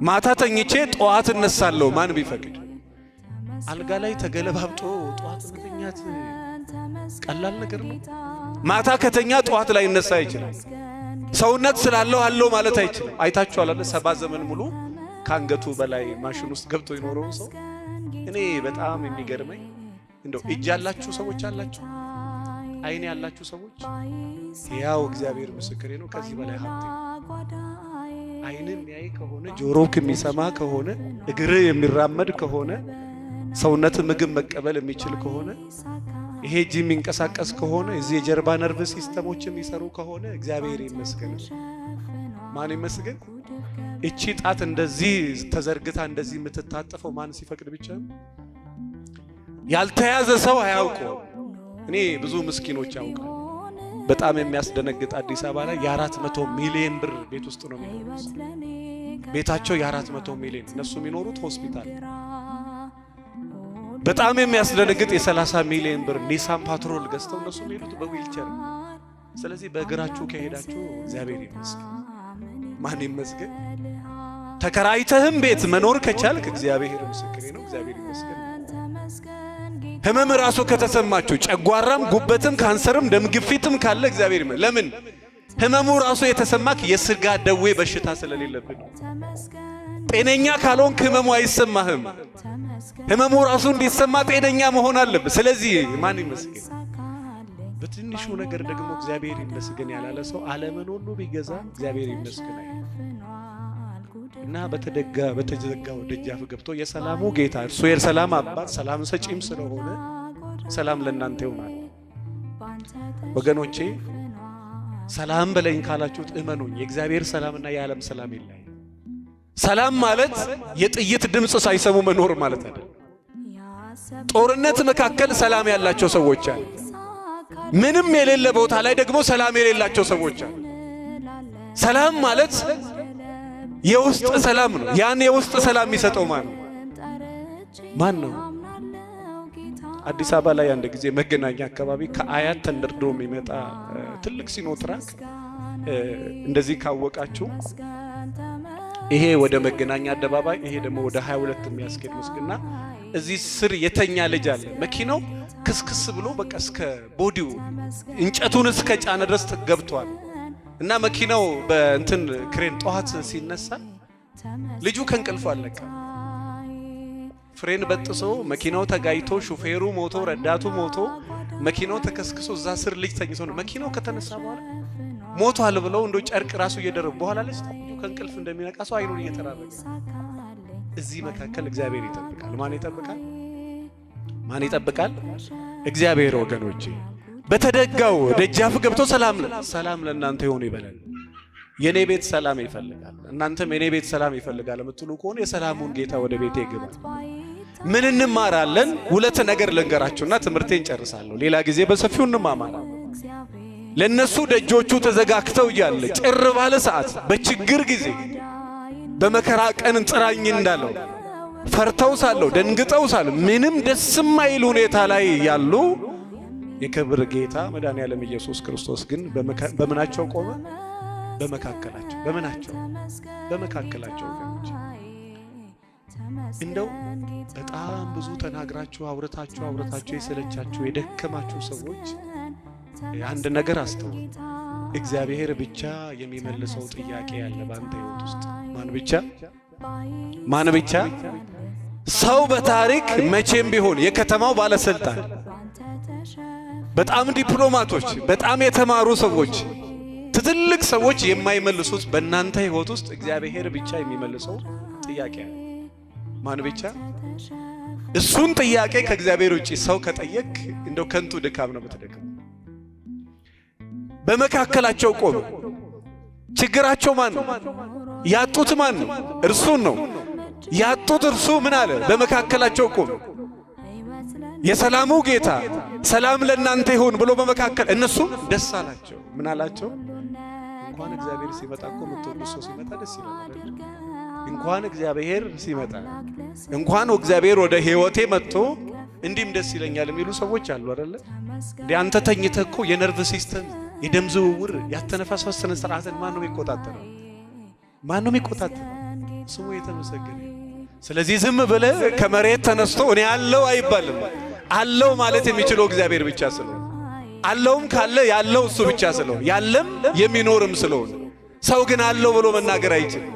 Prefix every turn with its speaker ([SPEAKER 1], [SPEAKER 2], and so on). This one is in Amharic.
[SPEAKER 1] ማታ ተኝቼ ጠዋት እነሳለሁ ማን ቢፈቅድ። አልጋ ላይ ተገለባብጦ ጠዋት መተኛት ቀላል ነገር ነው። ማታ ከተኛ ጠዋት ላይ እነሳ ይችላል። ሰውነት ስላለው አለው ማለት አይችልም። አይታችኋል አይደል? 70 ዘመን ሙሉ ከአንገቱ በላይ ማሽን ውስጥ ገብቶ የኖረውን ሰው። እኔ በጣም የሚገርመኝ እንደው እጅ ያላችሁ ሰዎች አላችሁ፣ አይን ያላችሁ ሰዎች፣ ያው እግዚአብሔር ምስክሬ ነው። ከዚህ በላይ ሀብት አይን የሚያይ ከሆነ፣ ጆሮክ የሚሰማ ከሆነ፣ እግር የሚራመድ ከሆነ፣ ሰውነት ምግብ መቀበል የሚችል ከሆነ፣ ይሄ እጅ የሚንቀሳቀስ ከሆነ፣ እዚህ የጀርባ nerve system ኦች የሚሰሩ ከሆነ እግዚአብሔር ይመስገን። ማን ይመስገን? እቺ ጣት እንደዚህ ተዘርግታ እንደዚህ የምትታጠፈው ማን ሲፈቅድ ብቻ ነው። ያልተያዘ ሰው አያውቀው። እኔ ብዙ ምስኪኖች ያውቃል። በጣም የሚያስደነግጥ አዲስ አበባ ላይ የ400 ሚሊዮን ብር ቤት ውስጥ ነው የሚኖሩት። ቤታቸው የ400 ሚሊዮን፣ እነሱ የሚኖሩት ሆስፒታል። በጣም የሚያስደነግጥ የ30 ሚሊዮን ብር ኒሳን ፓትሮል ገዝተው እነሱ የሚሄዱት በዊልቸር። ስለዚህ በእግራችሁ ከሄዳችሁ እግዚአብሔር ይመስገን። ማን ይመስገን? ተከራይተህም ቤት መኖር ከቻልክ እግዚአብሔር ምስክሬ ነው፣ እግዚአብሔር ይመስገን። ህመም ራሱ ከተሰማችሁ ጨጓራም፣ ጉበትም፣ ካንሰርም፣ ደም ግፊትም ካለ እግዚአብሔር ይመስገን። ለምን ህመሙ ራሱ የተሰማክ የስጋ ደዌ በሽታ ስለሌለብን። ጤነኛ ካልሆንክ ህመሙ አይሰማህም። ህመሙ ራሱ እንዲሰማ ጤነኛ መሆን አለብህ። ስለዚህ ማን ይመስገን? በትንሹ ነገር ደግሞ እግዚአብሔር ይመስገን ያላለ ሰው ዓለምን ሁሉ ቢገዛ እግዚአብሔር ይመስገን አይልም። እና በተዘጋው ደጃፍ ገብቶ የሰላሙ ጌታ እርሱ የሰላም አባት ሰላም ሰጪም ስለሆነ ሰላም ለእናንተ ይሆናል። ወገኖቼ ሰላም በለኝ ካላችሁት እመኑኝ የእግዚአብሔር ሰላምና የዓለም ሰላም ይለያል። ሰላም ማለት የጥይት ድምፅ ሳይሰሙ መኖር ማለት አይደለም። ጦርነት መካከል ሰላም ያላቸው ሰዎች አሉ። ምንም የሌለ ቦታ ላይ ደግሞ ሰላም የሌላቸው ሰዎች አሉ። ሰላም ማለት የውስጥ ሰላም ነው። ያን የውስጥ ሰላም የሚሰጠው ማን ነው? ማን ነው? አዲስ አበባ ላይ አንድ ጊዜ መገናኛ አካባቢ ከአያት ተንደርድሮ የሚመጣ ትልቅ ሲኖትራክ እንደዚህ ካወቃችሁ ይሄ ወደ መገናኛ አደባባይ፣ ይሄ ደግሞ ወደ 22 የሚያስኬድ መስግና እዚህ ስር የተኛ ልጅ አለ። መኪናው ክስክስ ብሎ በቃ እስከ body ው እንጨቱን እስከ ጫነ ድረስ ገብቷል። እና መኪናው በእንትን ክሬን ጠዋት ሲነሳ ልጁ ከእንቅልፉ አልነቃም። ፍሬን በጥሶ መኪናው ተጋይቶ ሹፌሩ ሞቶ ረዳቱ ሞቶ መኪናው ተከስክሶ እዛ ስር ልጅ ተኝቶ ነው። መኪናው ከተነሳ በኋላ ሞቷል ብለው እንደ ጨርቅ ራሱ እየደረቡ በኋላ ልጅ ከእንቅልፍ እንደሚነቃ ሰው አይኑን እየተራረገ። እዚህ መካከል እግዚአብሔር ይጠብቃል። ማን ይጠብቃል? ማን ይጠብቃል? እግዚአብሔር። ወገኖቼ በተደጋው ደጃፍ ገብቶ ሰላም ሰላም ለእናንተ ይሁን ይበላል። የኔ ቤት ሰላም ይፈልጋል፣ እናንተም የኔ ቤት ሰላም ይፈልጋል የምትሉ ከሆነ የሰላሙን ጌታ ወደ ቤቴ ይግባል። ምን እንማራለን? ሁለት ነገር ልንገራችሁና ትምህርቴን ጨርሳለሁ። ሌላ ጊዜ በሰፊው እንማማራለን። ለነሱ ደጆቹ ተዘጋግተው እያለ ጭር ባለ ሰዓት፣ በችግር ጊዜ፣ በመከራ ቀን ጥራኝ እንዳለው ፈርተው ሳለው ደንግጠው ሳለው ምንም ደስ የማይል ሁኔታ ላይ ያሉ የክብር ጌታ መድኃኔዓለም ኢየሱስ ክርስቶስ ግን በምናቸው ቆመ? በመካከላቸው። በምናቸው? በመካከላቸው። ወገኖች እንደው በጣም ብዙ ተናግራችሁ አውርታችሁ አውርታችሁ የሰለቻችሁ የደከማችሁ ሰዎች አንድ ነገር አስተውሉ። እግዚአብሔር ብቻ የሚመልሰው ጥያቄ ያለ በአንተ ሕይወት ውስጥ ማን ብቻ? ማን ብቻ? ሰው በታሪክ መቼም ቢሆን የከተማው ባለስልጣን፣ በጣም ዲፕሎማቶች፣ በጣም የተማሩ ሰዎች፣ ትልልቅ ሰዎች የማይመልሱት በእናንተ ሕይወት ውስጥ እግዚአብሔር ብቻ የሚመልሰው ጥያቄ አለ። ማን ብቻ? እሱን ጥያቄ ከእግዚአብሔር ውጪ ሰው ከጠየቅ እንደው ከንቱ ድካም ነው የምትደክመው። በመካከላቸው ቆመ። ችግራቸው ማን ነው? ያጡት ማን ነው? እርሱን ነው ያጡት። እርሱ ምን አለ? በመካከላቸው ቆመ። የሰላሙ ጌታ ሰላም ለእናንተ ይሁን ብሎ በመካከል እነሱ ደስ አላቸው። ምን አላቸው? እንኳን እግዚአብሔር ሲመጣ እኮ የምትወዱት ሰው ሲመጣ ደስ ይላል አይደል? እንኳን እግዚአብሔር ሲመጣ፣ እንኳን እግዚአብሔር ወደ ሕይወቴ መጥቶ እንዲህም ደስ ይለኛል የሚሉ ሰዎች አሉ አይደለ? እንዴ አንተ ተኝተህ እኮ የ nerve system፣ የደም ዝውውር፣ ያተነፋፈስ ስነ ስርዓትን ማን ነው የሚቆጣጠረው? ማን ነው የሚቆጣጠረው? ስሙ የተመሰገነ። ስለዚህ ዝም ብለህ ከመሬት ተነስቶ እኔ አለው አይባልም። አለው ማለት የሚችለው እግዚአብሔር ብቻ ስለሆነ፣ አለውም ካለ ያለው እሱ ብቻ ስለሆነ፣ ያለም የሚኖርም ስለሆነ፣ ሰው ግን አለው ብሎ መናገር አይችልም።